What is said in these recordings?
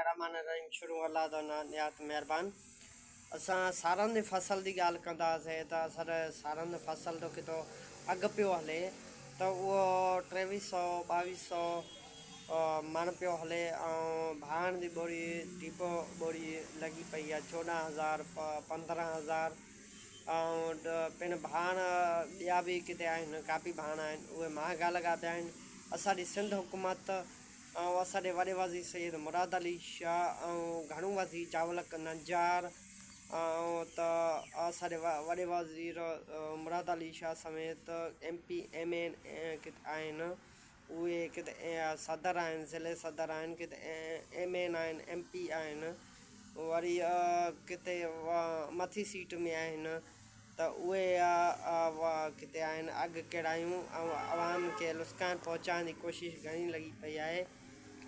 الله الرحمٰن الرحيم شروع الله دا ناں نهايت مهربان اسان سارن the فصل the ڳالهه ڪندا هئاسي ته اسان سارن the فصل جو ڪتو اگهه پيو هلي ته اهو ٽيويهه سو ٻاويهه سو مڻ پيو هلي ۽ ڀاڻ the ٻوري ڊپو ٻوري لڳي پئي آهي 14,000 15,000 ۽ پڻ ڀاڻ ٻيا به ڪتي آهن ڪافي ڀاڻ آهن اهي مهانگا لڳا پيا آهن اسان جي سنڌ حڪومت ۽ اسان جي وڏي وزير سيد مراد علي شاهه ۽ گهڻو وزير چاولڪ نجار ۽ ته اسان جي وڏي وزير مراد علي شاهه سميت ايم پي ايم اين ڪت آهن اهي ڪت صدر آهن ضلعي صدر آهن ڪت ايم اين آهن ايم پي آهن وري ڪتي مٿي سيٽ ۾ آهن ته اهي ڪتي آهن اڳ ڪيڙايون ۽ عوام کي نقصان پهچائڻ جي ڪوشش گهڻي لڳي پئي آهي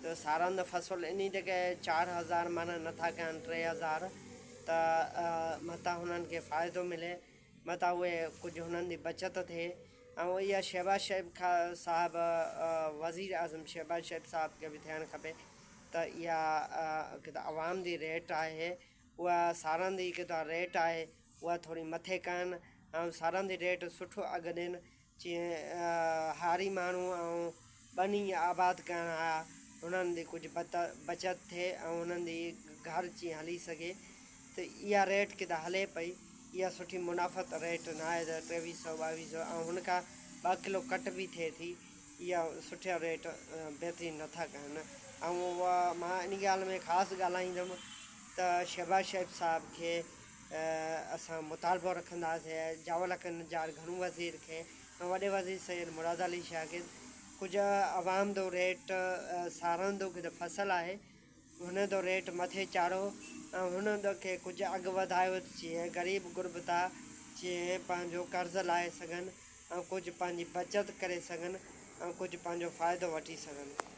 ته سارن جو فصل انهي جڳهه 4000 مڻ نٿا ڪن 3000 ته متان هنن کي فائدو ملي متان اهي ڪجهه هنن جي بچت ٿئي ۽ اها شهباز شريف صاحب وزير اعظم شهباز شريف صاحب کي به ٿيڻ کپي ته اها عوام جي ريٽ آهي اها سارن جي ڪتا ريٽ آهي اها ٿوري مٿي ڪن ۽ سارن جي ريٽ سٺو اگهه ڏين جيئن هاري ماڻهو ۽ ٻني آباد ڪرڻ آيا هنن جي ڪجهه بچت ٿئي ۽ هنن جي گهر جيئن هلي سگهي ته اها ريٽ ڪٿان هلي پئي اها سٺي منافعت ريٽ نه آهي ته ٽيويهه سو ٻاويهه سو ۽ هن کان ٻه ڪلو ڪٽ به ٿئي ٿي اها سٺا ريٽ بهترين نٿا ڪن ۽ مان ان ڳالهه ۾ خاص ڳالهائيندم ته شهباز شريف صاحب کي اسان مطالبو رکنداسين جاولڪ نجار گهڻو وزير کي ۽ وڏي وزير سيد مراد علي شاهه کي ڪجهه عوام جو ريٽ سارن جو ڪجهه فصل آهي هن جو ريٽ مٿي چاڙهو ۽ هن کي ڪجهه اگهه وڌايو جيئن غريب غربتا جيئن پنهنجو قرض لاهي سگهن ۽ ڪجهه پنهنجي بچت ڪري سگهن ۽ ڪجهه پنهنجو فائدو وٺي سگهن.